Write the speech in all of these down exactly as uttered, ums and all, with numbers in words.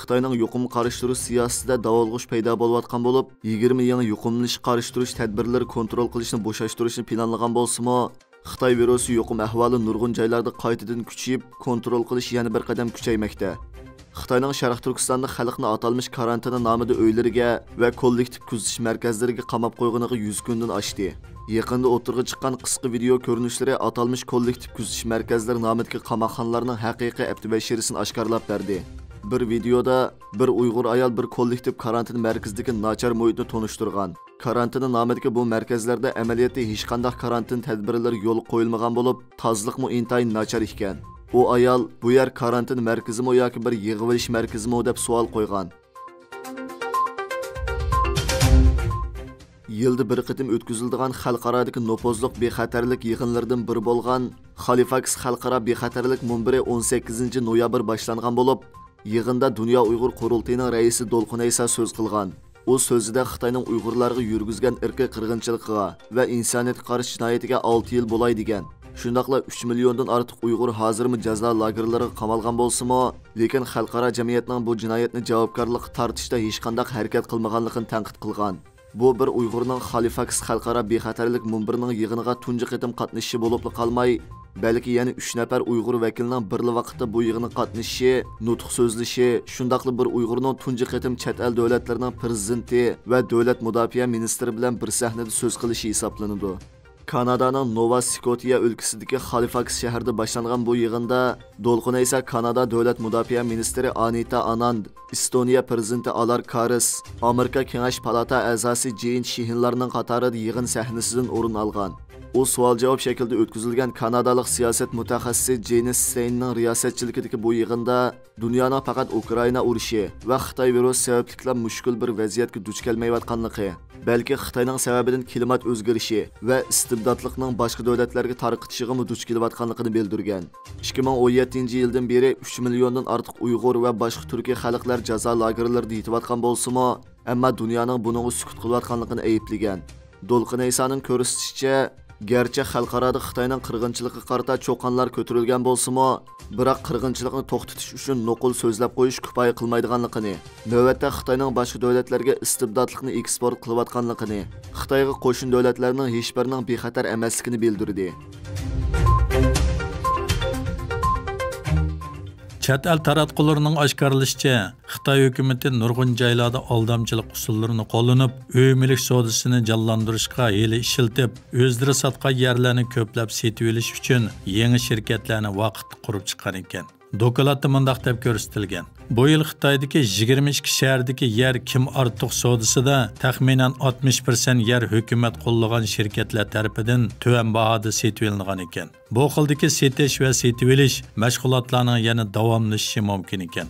خىتاينىڭ يۇقۇمغا قارشى تۇرۇش سىياسىتىدە داۋالغۇش پەيدا بولۇۋاتقان بولۇپ، يىگىرمە يېڭى يۇقۇملىنىشقا قارشى تۇرۇش تەدبىرلىرى كونترول قىلىشنى بوشاشتۇرۇشنى پىلانلىغان بولسىمۇ، خىتاي ۋىرۇسى يۇقۇم ئەھۋالى نۇرغۇن جايلاردا قايتىدىن كۈچىيىپ، كونترول قىلىش يەنە بىر قەدەم كۈچەيمەكتە. خىتاينىڭ شەرقىي تۈركىستاندا خەلقنى ئاتالمىش كارانتىنا نامىدا ئۆيلىرىگە ۋە كوللېكتىپ كۆزىتىش مەركەزلىرىگە قاماپ قويغىنىغا يۈز كۈندىن ئاشتى. يېقىندا ئوتتۇرىغا چىققان قىسقا ۋىدېئو كۆرۈنۈشلىرى ئاتالمىش كوللېكتىپ كۆزىتىش مەركەزلىرى نامىدىكى قاماقخانىلارنىڭ ھەقىقىي ئەپتىبەشىرىسىنى ئاشكارىلاپ بەردى. بىر ۋىدېئودا بىر ئۇيغۇر ئايال بىر كوللېكتىپ كارانتىن مەركىزىدىكى ناچار مۇھىتنى تونۇشتۇرغان. كارانتىنا نامىدىكى بۇ مەركەزلەردە ئەمەلىيەتتە ھېچقانداق كارانتىن تەدبىرلىرى يولغا قويۇلمىغان بولۇپ، تازىلىقمۇ ئىنتايىن ناچار ئىكەن. ئۇ ئايال، «بۇ يەر كارانتىن مەركىزىمۇ ياكى بىر يىغىۋېلىش مەركىزىمۇ؟» دەپ سوئال قويغان. يىلدا بىر قېتىم ئۆتكۈزۈلىدىغان خەلقئارادىكى نوپۇزلۇق بىخەتەرلىك يىغىنلىرىدىن بىرى بولغان خالىفاكس خەلقئارا بىخەتەرلىك مۇنبىرى ئون سەككىزىنچى نويابىر باشلانغان بولۇپ، يىغىندا دۇنيا ئۇيغۇر قۇرۇلتىيىنىڭ رەئىسى دولقۇن ئەيسا سۆز قىلغان. ئۇ سۆزىدە خىتاينىڭ ئۇيغۇرلارغا يۈرگۈزگەن ئىرقىي قىرغىنچىلىقىغا ۋە ئىنسانىيەتكە قارشى جىنايىتىگە ئالتە يىل بولاي دېگەن. شۇنداقلا ئۈچ مىليوندىن ئارتۇق ئۇيغۇر ھازىرمۇ جازا لاگېرلىرىغا قامالغان بولسىمۇ، لېكىن خەلقئارا جەمئىيەتنىڭ بۇ جىنايەتنى جاۋابكارلىققا تارتىشتا ھېچقانداق ھەرىكەت قىلمىغانلىقىنى تەنقىد قىلغان. بۇ بىر ئۇيغۇرنىڭ خالىفاكس خەلقئارا بىخەتەرلىك مۇنبىرىنىڭ يىغىنىغا تۇنجى قېتىم قاتنىشىشى بولۇپلا قالماي، بەلكى يەنە ئۈچ نەپەر ئۇيغۇر ۋەكىلىنىڭ بىرلا ۋاقىتتا بۇ يىغىنغا قاتنىشىشى، نۇتۇق سۆزلىشى، شۇنداقلا بىر ئۇيغۇرنىڭ تۇنجى قېتىم چەت ئەل دۆلەتلىرىنىڭ پىرېزىدېنتى ۋە دۆلەت مۇداپىئە مىنىستىرى بىلەن بىر سەھنىدە سۆز قىلىشى ھېسابلىنىدۇ. كانادانىڭ نوۋا سكوتىيە ئۆلكىسىدىكى خالىفاكس شەھىرىدە باشلانغان بۇ يىغىندا دولقۇن ئەيسا كانادا دۆلەت مۇداپىئە مىنىستىرى ئانىتا ئاناند، ئېستونىيە پىرېزىدېنتى ئالار كارىس، ئامېرىكا كېڭەش پالاتا ئەزاسى جېين شېھىنلارنىڭ قاتارىدا يىغىن سەھنىسىدىن ئورۇن ئالغان. ئۇ سوئال-جاۋاب شەكلىدە ئۆتكۈزۈلگەن كانادالىق سىياسەت مۇتەخەسسىسى جېنىس ستېيننىڭ رىياسەتچىلىكىدىكى بۇ يىغىندا دۇنيانىڭ پەقەت ئۇكرائىنا ئۇرۇشى ۋە خىتاي ۋىرۇسى سەۋەبلىكلا مۈشكۈل بىر ۋەزىيەتكە دۇچ كەلمەيۋاتقانلىقى، بەلكى خىتاينىڭ سەۋەبىدىن كىلىمات ئۆزگىرىشى ۋە ئىستىبداتلىقنىڭ باشقا دۆلەتلەرگە تارقىتىشىغىمۇ دۇچ كېلىۋاتقانلىقىنى بىلدۈرگەن. ئىككى مىڭ ئون يەتتىنچى يىلدىن بېرى ئۈچ مىليوندىن ئارتۇق ئۇيغۇر ۋە باشقا تۈركىي خەلقلەر جازا لاگېرلىرىدا يېتىۋاتقان بولسىمۇ، ئەمما دۇنيانىڭ بۇنىڭغا سۈكۈت قىلىۋاتقانلىقىنى ئەيىبلىگەن. دولقۇن ئەيسانىڭ كۆرسىتىشىچە، گەرچە خەلقئارادا خىتاينىڭ قىرغىنچىلىقىغا قارىتا چۇقانلار كۆتۈرۈلگەن بولسىمۇ، بىراق قىرغىنچىلىقنى توختىتىش ئۈچۈن نوقۇل سۆزلەپ قويۇش كۇپايە قىلمايدىغانلىقىنى، نۆۋەتتە خىتاينىڭ باشقا دۆلەتلەرگە ئىستىبداتلىقنى ئېكسپورت قىلىۋاتقانلىقىنى، خىتايغا قوشنا دۆلەتلەرنىڭ ھېچبىرىنىڭ بىخەتەر ئەمەسلىكىنى بىلدۈردى. چەت ئەل تاراتقۇلىرىنىڭ ئاشكارىلىشىچە، خىتاي ھۆكۈمىتى نۇرغۇن جايلاردا ئالدامچىلىق ئۇسۇللىرىنى قوللىنىپ، ئۆي مۈلۈك سودىسىنى جانلاندۇرۇشقا ھىيلە ئىشلىتىپ، ئۆزلىرى ساتقان يەرلەرنى كۆپلەپ سېتىۋېلىش ئۈچۈن يېڭى شىركەتلەرنى ۋاقىتلىق قۇرۇپ چىققان ئىكەن. دوكلاتتا مۇنداق دەپ كۆرسىتىلگەن: بۇ يىل خىتايدىكى يىگىرمە ئىككى شەھەردىكى يەر كىم ئارتۇق سودىسىدا تەخمىنەن ئاتمىش پىرسەنت يەر ھۆكۈمەت قوللىغان شىركەتلەر تەرىپىدىن تۆۋەن باھادا سېتىۋېلىنغان ئىكەن. بۇ خىلدىكى سېتىش ۋە سېتىۋېلىش مەشغۇلاتلارنىڭ يەنە داۋاملىشىشى مۇمكىن ئىكەن.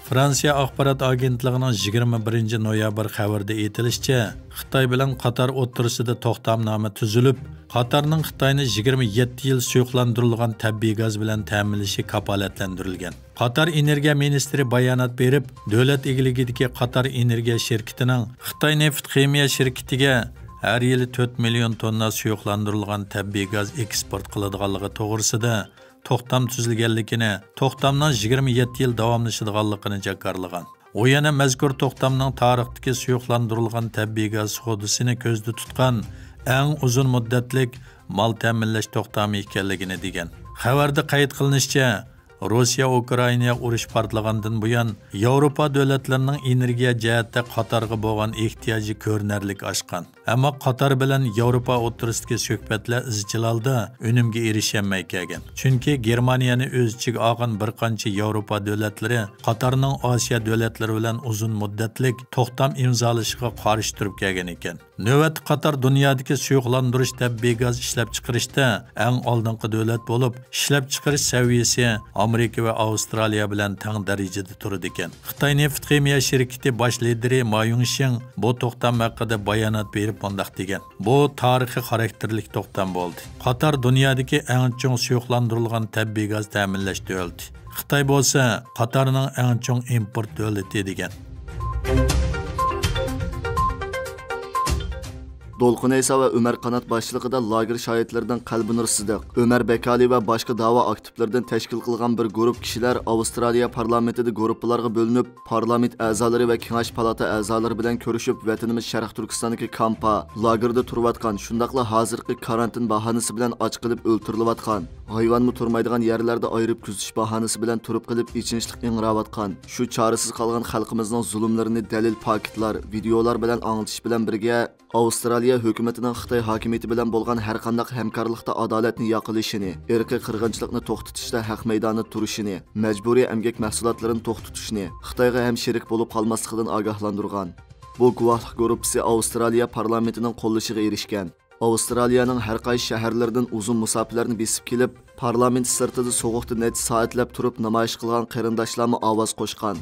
فرانسىيە ئاخبارات ئاگېنتلىقىنىڭ يىگىرمە بىرىنچى نويابىر خەۋىرىدە ئېيتىلىشىچە، خىتاي بىلەن قاتار ئوتتۇرىسىدا توختامنامە تۈزۈلۈپ، قاتارنىڭ خىتاينى يىگىرمە يەتتە يىل سۇيۇقلاندۇرۇلغان تەبىئىي گاز بىلەن تەمىنلىشى كاپالەتلەندۈرۈلگەن. قاتار ئېنېرگىيە مىنىستىرى بايانات بېرىپ، دۆلەت ئىگىلىكىدىكى قاتار ئېنېرگىيە شىركىتىنىڭ خىتاي نېفىت خىمىيە شىركىتىگە ھەر يىلى تۆت مىليون توننا سۇيۇقلاندۇرۇلغان تەبىئىي گاز ئېكسپورت قىلىدىغانلىقى توغرىسىدا توختام تۈزۈلگەنلىكىنى، توختامنىڭ يىگىرمە يەتتە يىل داۋاملىشىدىغانلىقىنى جاكارلىغان. ئۇ يەنە مەزكۇر توختامنىڭ تارىختىكى سۇيۇقلاندۇرۇلغان تەبىئىي گاز سودىسىنى كۆزدە تۇتقان ئەڭ ئۇزۇن مۇددەتلىك مال تەمىنلەش توختامى ئىكەنلىكىنى دېگەن. خەۋەردە قەيت قىلىنىشىچە، روسىيە-ئۇكرائىنا ئۇرۇشى پارتلىغاندىن بۇيان، ياۋروپا دۆلەتلىرىنىڭ ئېنېرگىيە جەھەتتە قاتارغا بولغان ئېھتىياجى كۆرۈنەرلىك ئاشقان. ئەمما قاتار بىلەن ياۋروپا ئوتتۇرىسىدىكى سۆھبەتلەر ئىزچىل ھالدا ئۈنۈمگە ئېرىشەلمەي كەلگەن. چۈنكى گېرمانىيەنى ئۆز ئىچىگە ئالغان بىر قانچە ياۋروپا دۆلەتلىرى قاتارنىڭ ئاسىيا دۆلەتلىرى بىلەن ئۇزۇن مۇددەتلىك توختام ئىمزالىشىغا قارشى تۇرۇپ كەلگەن ئىكەن. نۆۋەتتە قاتار دۇنيادىكى سۇيۇقلاندۇرۇش تەبىئىي گاز ئىشلەپچىقىرىشتا ئەڭ ئالدىنقى دۆلەت بولۇپ، ئىشلەپچىقىرىش سەۋىيەسى ئامېرىكا ۋە ئاۋسترالىيە بىلەن تەڭ دەرىجىدە تۇرىدىكەن. خىتاي نېفىت خىمىيە شىركىتى باش لىدىرى ما يۇڭشىڭ بۇ توختام ھەققىدە بايانات بېرىپ مۇنداق دېگەن: بۇ تارىخىي خاراكتېرلىك توختام بولدى. قاتار دۇنيادىكى ئەڭ چوڭ سۇيۇقلاندۇرۇلغان تەبىئىي گاز تەمىنلەش دۆلىتى. خىتاي بولسا قاتارنىڭ ئەڭ چوڭ ئىمپورت دۆلىتى، دېگەن. دولقۇن ئەيسا ۋە ئۆمەر قانات باشچىلىقىدا لاگېر شاھىتلىرىدىن قەلبىنۇر سىدىق، ئۆمەر بەكالى ۋە باشقا داۋا ئاكتىپلىرىدىن تەشكىل قىلغان بىر گۇرۇپ كىشىلەر ئاۋسترالىيە پارلامېنتىدا گۇرۇپپىلارغا بۆلۈنۈپ، پارلامېنت ئەزالىرى ۋە كېڭەش پالاتا ئەزالىرى بىلەن كۆرۈشۈپ، ۋەتىنىمىز شەرقىي تۈركىستاندىكى كامپا لاگېردا تۇرۇۋاتقان، شۇنداقلا ھازىرقى كارانتىن باھانىسى بىلەن ئاچ قېلىپ ئۆلتۈرۈلۈۋاتقان، ھايۋانمۇ تۇرمايدىغان يەرلەردە ئايرىپ كۈزىتىش باھانىسى بىلەن تۇرۇپ قېلىپ ئېچىنىشلىق ئىڭراۋاتقان، شۇ چارىسىز قالغان خەلقىمىزنىڭ زۇلۇملىرىنى دەلىل پاكىتلار، ۋىدېئولار بىلەن ئاڭلىتىش بىلەن بىرگە، ئاۋسترالىيە ھۆكۈمىتىنىڭ خىتاي ھاكىمىيىتى بىلەن بولغان ھەرقانداق ھەمكارلىقتا ئادالەتنى ياقىلىشىنى، ئىرقىي قىرغىنچىلىقنى توختىتىشتا ھەق مەيدانىدا تۇرۇشىنى، مەجبۇرىي ئەمگەك مەھسۇلاتلىرىنى توختىتىشنى، خىتايغا ھەم شېرىك بولۇپ قالماسلىقىدىن ئاگاھلاندۇرغان. بۇ گۇۋاھلىق گۇرۇپپىسى ئاۋسترالىيە پارلامېنتىنىڭ قوللىشىغا ئېرىشكەن. ئاۋسترالىيەنىڭ ھەر قايسى شەھەرلىرىدىن ئۇزۇن مۇساپىلەرنى بېسىپ كېلىپ، پارلامېنت سىرتىدا سوغۇقتا نەچچە سائەتلەپ تۇرۇپ نامايىش قىلغان قېرىنداشلارمۇ ئاۋاز قوشقان.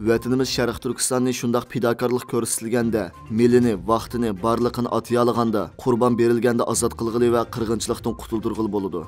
ۋەتىنىمىز شەرقىي تۈركىستاننى شۇنداق پىداكارلىق كۆرسىتىلگەندە، مېلىنى، ۋاقتىنى، بارلىقىنى ئاتىيالىغاندا، قۇربان بېرىلگەندە ئازاد قىلغىلى ۋە قىرغىنچىلىقتىن قۇتۇلدۇرغىلى بولىدۇ.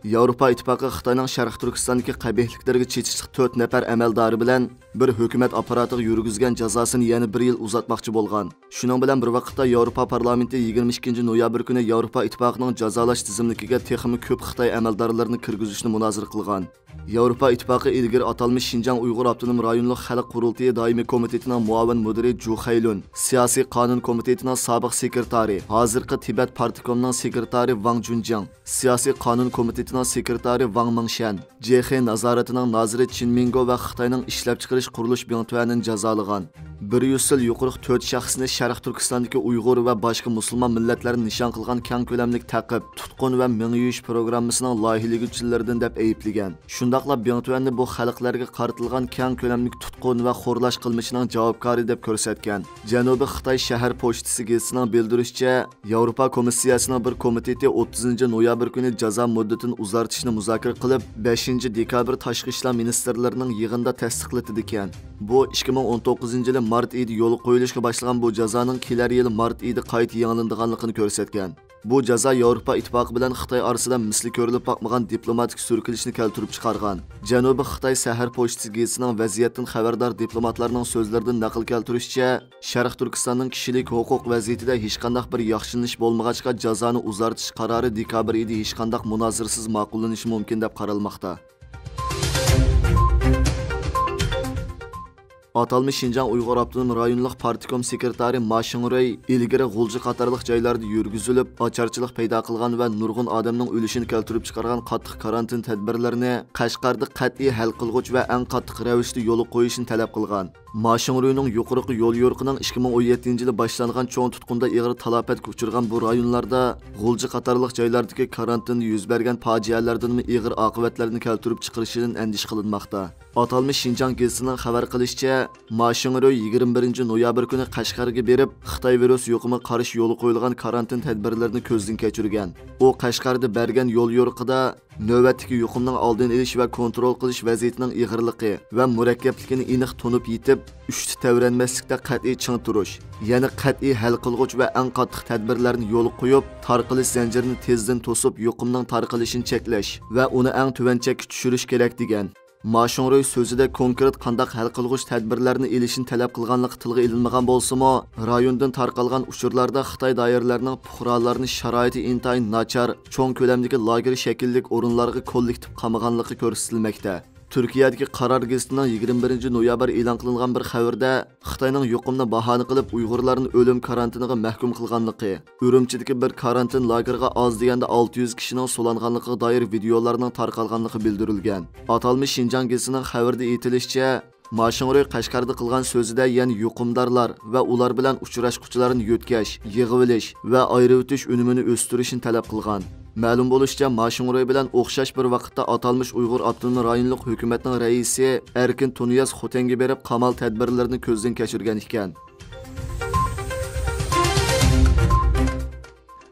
ياۋروپا ئىتتىپاقى خىتاينىڭ شەرقىي تۈركىستاندىكى قەبىھلىكلىرىگە چېتىشلىق تۆت نەپەر ئەمەلدارى بىلەن بىر ھۆكۈمەت ئاپپاراتىغا يۈرگۈزگەن جازاسىنى يەنە بىر يىل ئۇزارتماقچى بولغان. شۇنىڭ بىلەن بىر ۋاقىتتا، ياۋروپا پارلامېنتى يىگىرمە ئىككىنچى نويابىر كۈنى ياۋروپا ئىتتىپاقىنىڭ جازالاش تىزىملىكىگە تېخىمۇ كۆپ خىتاي ئەمەلدارلىرىنى كىرگۈزۈشنى مۇنازىرە قىلغان. ياۋروپا ئىتتىپاقى ئىلگىرى ئاتالمىش شىنجاڭ ئۇيغۇر ئاپتونوم رايونلۇق خەلق قۇرۇلتىيى دائىمىي كومىتېتىنىڭ مۇئاۋىن مۇدىرى جۇ خەيلۈن، سىياسىي قانۇن كومىتېتىنىڭ سابىق سېكرېتارى، ھازىرقى تىبەت پارتكومنىڭ سېكرېتارى ۋاڭ جۇنجياڭ، سىياسىي قانۇن كومىتېتىنىڭ سېكرېتارى ۋاڭ مىڭشەن، جې خې نازارىتىنىڭ نازىرى چىن مىڭگو ۋە خىتاينىڭ ئىشلەپچىقىرىش قۇرۇلۇش بىڭتۈەنىنى جازالىغان. بىر يۈز يىل يۇقىرىقى تۆت شەخسنى شەرقىي تۈركىستاندىكى ئۇيغۇر ۋە باشقا مۇسۇلمان مىللەتلەرنى نىشان قىلغان كەڭ كۆلەملىك تەقىب، تۇتقۇن ۋە مېڭە يۇيۇش پروگراممىسىنىڭ لايىھىلىگۈچىلىرىدىن دەپ ئەيىبلىگەن. شۇنداقلا بىڭتۈەننى بۇ خەلقلەرگە قارىتىلغان كەڭ كۆلەملىك تۇتقۇن ۋە خورلاش قىلمىشىنىڭ جاۋابكارى دەپ كۆرسەتكەن. جەنۇبىي خىتاي شەھەر پوچتىسى گېزىتىنىڭ بىلدۈرۈشىچە، ياۋروپا كومىسسىيەسىنىڭ بىر كومىتېتى ئوتتۇزىنچى نويابىر كۈنى جازا مۇددىتىنى ئۇزارتىشنى مۇزاكىرە قىلىپ، بەشىنچى دېكابىر تاشقى ئىشلار مىنىستىرلىرىنىڭ يىغىنىدا تەستىقلىتىدىكەن. بۇ ئىككى مىڭ ئون توققۇزىنچى يىلى مارت ئېيىدا يولغا قويۇلۇشقا باشلىغان بۇ جازانىڭ كېلەر يىلى مارت ئېيىدا قايتا يېڭىلىنىدىغانلىقىنى كۆرسەتكەن. بۇ جازا ياۋروپا ئىتتىپاقى بىلەن خىتاي ئارىسىدا مىسلى كۆرۈلۈپ باقمىغان دىپلوماتىك سۈركىلىشنى كەلتۈرۈپ چىقارغان. جەنۇبىي خىتاي سەھەر پوچتىسى گېزىتىنىڭ ۋەزىيەتتىن خەۋەردار دىپلوماتلارنىڭ سۆزلىرىدىن نەقىل كەلتۈرۈشىچە، شەرقىي تۈركىستاننىڭ كىشىلىك ھوقۇق ۋەزىيىتىدە ھېچقانداق بىر ياخشىلىنىش بولمىغاچقا، جازانى ئۇزارتىش قارارى دېكابىر ئېيىدا ھېچقانداق مۇنازىرىسىز ماقۇللىنىشى مۇمكىن دەپ قارالماقتا. ئاتالمىش شىنجاڭ ئۇيغۇر ئاپتونوم رايونلۇق پارتكوم سېكرېتارى ما شىڭرۇي ئىلگىرى غۇلجا قاتارلىق جايلاردا يۈرگۈزۈلۈپ، ئاچارچىلىق پەيدا قىلغان ۋە نۇرغۇن ئادەمنىڭ ئۆلۈشىنى كەلتۈرۈپ چىقارغان قاتتىق كارانتىن تەدبىرلىرىنى قەشقەردە قەتئىي ھەل قىلغۇچ ۋە ئەڭ قاتتىق رەۋىشتە يولغا قويۇشنى تەلەپ قىلغان. ما شىڭرۇينىڭ يۇقىرىقى يوليورۇقىنىڭ ئىككى مىڭ ئون يەتتىنچى يىلى باشلانغان چوڭ تۇتقۇندا ئېغىر تالاپەتكە ئۇچرىغان بۇ رايونلاردا غۇلجا قاتارلىق جايلاردىكى كارانتىندا يۈز بەرگەن پاجىئەلەردىنمۇ ئېغىر ئاقىۋەتلەرنى كەلتۈرۈپ چىقىرىشىدىن ئەندىشە قىلىنماقتا. ئاتالمىش شىنجاڭ گېزىتىنىڭ خەۋەر قىلىشىچە، ما شىڭرۇي يىگىرمە بىرىنچى نويابىر كۈنى قەشقەرگە بېرىپ، خىتاي ۋىرۇس يۇقۇمىغا قارشى يولغا قويۇلغان كارانتىن تەدبىرلىرىنى كۆزدىن كەچۈرگەن. ئۇ قەشقەردە بەرگەن يوليورۇقىدا نۆۋەتتىكى يۇقۇمنىڭ ئالدىنى ئېلىش ۋە كونترول قىلىش ۋەزىيىتىنىڭ ئېغىرلىقى ۋە مۇرەككەپلىكىنى ئېنىق تونۇپ يېتىپ، ئۈچتە تەۋرەنمەسلىكتە قەتئىي چىڭ تۇرۇش، يەنى قەتئىي ھەل قىلغۇچ ۋە ئەڭ قاتتىق تەدبىرلەرنى يولغا قويۇپ، تارقىلىش زەنجىرىنى تېزدىن توسۇپ، يۇقۇمنىڭ تارقىلىشىنى چەكلەش ۋە ئۇنى ئەڭ تۆۋەن چەككە چۈشۈرۈش كېرەك، دېگەن. ما شىڭرۇي سۆزىدە كونكرېت قانداق ھەل قىلغۇچ تەدبىرلەرنى ئېلىشنى تەلەپ قىلغانلىقى تىلغا ئېلىنمىغان بولسىمۇ، رايوندىن تارقالغان ئۇچۇرلاردا خىتاي دائىرىلەرنىڭ پۇقرالارنى شارائىتى ئىنتايىن ناچار، چوڭ كۆلەمدىكى لاگېر شەكىللىك ئورۇنلارغا كوللېكتىپ قامىغانلىقى كۆرسىتىلمەكتە. تۈركىيەدىكى قارار گېزىتىنىڭ يىگىرمە بىرىنچى نويابىر ئېلان قىلىنغان بىر خەۋىرىدە، خىتاينىڭ يۇقۇمنى باھانە قىلىپ، ئۇيغۇرلارنى ئۆلۈم كارانتىنىغا مەھكۇم قىلغانلىقى، ئۈرۈمچىدىكى بىر كارانتىن لاگېرىغا ئاز دېگەندە ئالتە يۈز كىشىنىڭ سولانغانلىقىغا دائىر ۋىدېئولارنىڭ تارقالغانلىقى بىلدۈرۈلگەن. ئاتالمىش شىنجاڭ گېزىتىنىڭ خەۋىرىدە ئېيتىلىشىچە، ما شىڭرۇي قەشقەردە قىلغان سۆزىدە يەنە يۇقۇمدارلار ۋە ئۇلار بىلەن ئۇچراشقۇچىلارنى يۆتكەش، يىغىۋېلىش ۋە ئايرىۋېتىش ئۈنۈمىنى ئۆستۈرۈشنى تەلەپ قىلغان. مەلۇم بولۇشىچە، ما شىڭرۇي بىلەن ئوخشاش بىر ۋاقىتتا ئاتالمىش ئۇيغۇر ئاپتونوم رايونلۇق ھۆكۈمەتنىڭ رەئىسى ئەركىن تۇنىياز خوتەنگە بېرىپ، قامال تەدبىرلىرىنى كۆزدىن كەچۈرگەن ئىكەن.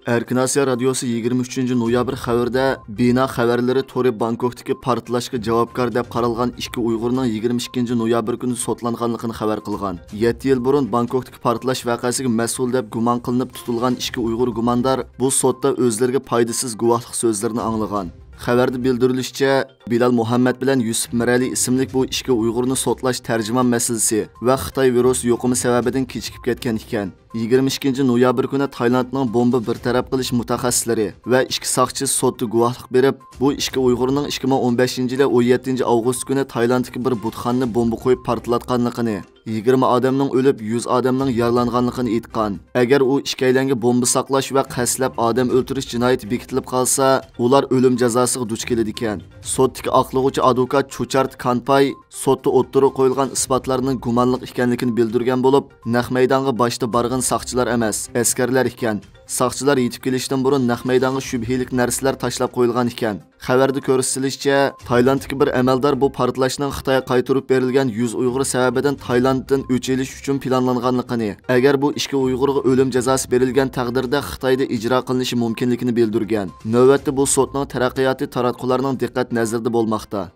ئەركىن ئاسىيا رادىيوسى يىگىرمە ئۈچىنچى نويابىر خەۋىرىدە، بىنا خەۋەرلىرى تورى بانكوكتىكى پارتلاشقا جاۋابكار دەپ قارالغان ئىككى ئۇيغۇرنىڭ يىگىرمە ئىككىنچى نويابىر كۈنى سوتلانغانلىقىنى خەۋەر قىلغان. يەتتە يىل بۇرۇن بانكوكتىكى پارتلاش ۋەقەسىگە مەسئۇل دەپ گۇمان قىلىنىپ تۇتۇلغان ئىككى ئۇيغۇر گۇماندار بۇ سوتتا ئۆزلىرىگە پايدىسىز گۇۋاھلىق سۆزلىرىنى ئاڭلىغان. خەۋەردە بىلدۈرۈلۈشىچە، بىلال مۇھەممەد بىلەن يۈسۈپ مىرەلى ئىسىملىك بۇ ئىككى ئۇيغۇرنى سوتلاش تەرجىمان مەسىلىسى ۋە خىتاي ۋىرۇس يۇقۇمى سەۋەبىدىن كېچىكىپ كەتكەن ئىكەن. يىگىرمە ئىككىنچى نويابىر كۈنى تايلاندنىڭ بومبا بىر تەرەپ قىلىش مۇتەخەسسىسلىرى ۋە ئىككى ساقچى سوتتا گۇۋاھلىق بېرىپ، بۇ ئىككى ئۇيغۇرنىڭ ئىككى مىڭ ئون بەشىنچى يىلى ئون يەتتىنچى ئاۋغۇست كۈنى تايلاندتىكى بىر بۇتخانىنى بومبا قويۇپ پارتلاتقانلىقىنى، يىگىرمە ئادەمنىڭ ئۆلۈپ، يۈز ئادەمنىڭ يارىلانغانلىقىنى ئېيتقان. ئەگەر ئۇ ئىككىيلەنگە بومبا ساقلاش ۋە قەستلەپ ئادەم ئۆلتۈرۈش جىنايىتى بېكىتىلىپ قالسا، ئۇلار ئۆلۈم جازاسىغا دۇچ كېلىدىكەن. سوتتىكى ئاقلىغۇچى ئادۋوكات چۇچارت كانپاي سوتتا ئوتتۇرىغا قويۇلغان ئىسپاتلارنىڭ گۇمانلىق ئىكەنلىكىنى بىلدۈرگەن بولۇپ، نەق مەيدانغا باشتا بارغىنى ساقچىلار ئەمەس، ئەسكەرلەر ئىكەن. ساقچىلار يېتىپ كېلىشتىن بۇرۇن نەق مەيدانغا شۈبھىلىك نەرسىلەر تاشلاپ قويۇلغان ئىكەن. خەۋەردە كۆرسىتىلىشىچە، تايلاندتىكى بىر ئەمەلدار بۇ پارتلاشنىڭ خىتايغا قايتۇرۇپ بېرىلگەن يۈز ئۇيغۇر سەۋەبىدىن تايلاندتىن ئۆچ ئېلىش ئۈچۈن پىلانلانغانلىقىنى، ئەگەر بۇ ئىككى ئۇيغۇرغا ئۆلۈم جازاسى بېرىلگەن تەقدىردە خىتايدا ئىجرا قىلىنىشى مۇمكىنلىكىنى بىلدۈرگەن. نۆۋەتتە بۇ سوتنىڭ تەرەققىياتى تاراتقۇلارنىڭ دىققەت نەزىرىدە بولماقتا.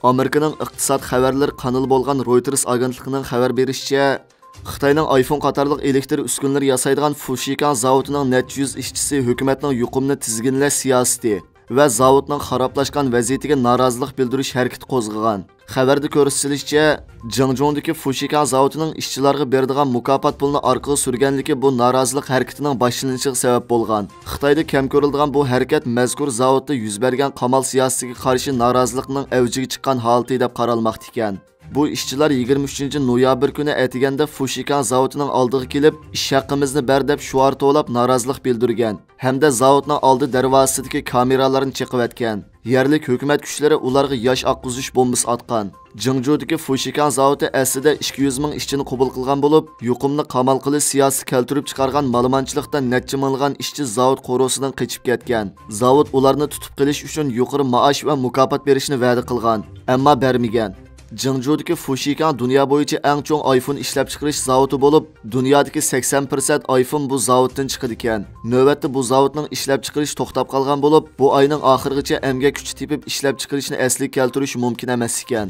ئامېرىكىنىڭ ئىقتىساد خەۋەرلىرى قانىلى بولغان رويتېرس ئاگېنتلىقىنىڭ خەۋەر بېرىشىچە، خىتاينىڭ ئايفون قاتارلىق ئېلېكتر ئۈسكۈنىلىرى ياسايدىغان فۇشىكاڭ زاۋۇتىنىڭ نەچچە يۈز ئىشچىسى ھۆكۈمەتنىڭ يۇقۇمنى تىزگىنلەش سىياسىتى ۋە زاۋۇتنىڭ خارابلاشقان ۋەزىيىتىگە نارازىلىق بىلدۈرۈش ھەرىكىتى قوزغىغان. خەۋەردە كۆرسىتىلىشىچە، جېڭجۇڭدىكى فۇشىكاڭ زاۋۇتىنىڭ ئىشچىلارغا بېرىدىغان مۇكاپات پۇلىنى ئارقىغا سۈرگەنلىكى بۇ نارازىلىق ھەرىكىتىنىڭ باشلىنىشىغا سەۋەب بولغان. خىتايدا كەم كۆرۈلىدىغان بۇ ھەرىكەت مەزكۇر زاۋۇتتا يۈز بەرگەن قامال سىياسىتىگە قارشى نارازىلىقنىڭ ئەۋجىگە چىققان ھالىتى دەپ قارالماقتا ئىكەن. بۇ ئىشچىلار يىگىرمە ئۈچىنچى نويابىر كۈنى ئەتىگەندە فۇشىكاڭ زاۋۇتىنىڭ ئالدىغا كېلىپ، «ئىش ھەققىمىزنى بەر» دەپ شوئار توۋلاپ نارازىلىق بىلدۈرگەن ھەمدە زاۋۇتنىڭ ئالدى دەرۋازىسىدىكى كامېرالارنى چېقىۋەتكەن. يەرلىك ھۆكۈمەت كۈچلىرى ئۇلارغا ياش ئاققۇزۇش بومبىسى ئاتقان. جېڭجۇدىكى فۇشىكاڭ زاۋۇتى ئەسلىدە ئىككى يۈز مىڭ ئىشچىنى قوبۇل قىلغان بولۇپ، يۇقۇمنى قامال قىلىش سىياسىتى كەلتۈرۈپ چىقارغان مالىمانچىلىقتا نەچچە مىڭلىغان ئىشچى زاۋۇت قورۇسىدىن قېچىپ كەتكەن. زاۋۇت ئۇلارنى تۇتۇپ قېلىش ئۈچۈن يۇقىرى مائاش ۋە مۇكاپات بېرىشنى ۋەدە قىلغان، ئەمما بەرمىگەن. جېڭجۇدىكى فۇشىكاڭ دۇنيا بويىچە ئەڭ چوڭ ئايفون ئىشلەپچىقىرىش زاۋۇتى بولۇپ، دۇنيادىكى سەكسەن پىرسەنت ئايفون بۇ زاۋۇتتىن چىقىدىكەن. نۆۋەتتە بۇ زاۋۇتنىڭ ئىشلەپچىقىرىشى توختاپ قالغان بولۇپ، بۇ ئاينىڭ ئاخىرىغىچە ئەمگەك كۈچى تېپىپ ئىشلەپچىقىرىشنى ئەسلىگە كەلتۈرۈش مۇمكىن ئەمەس ئىكەن.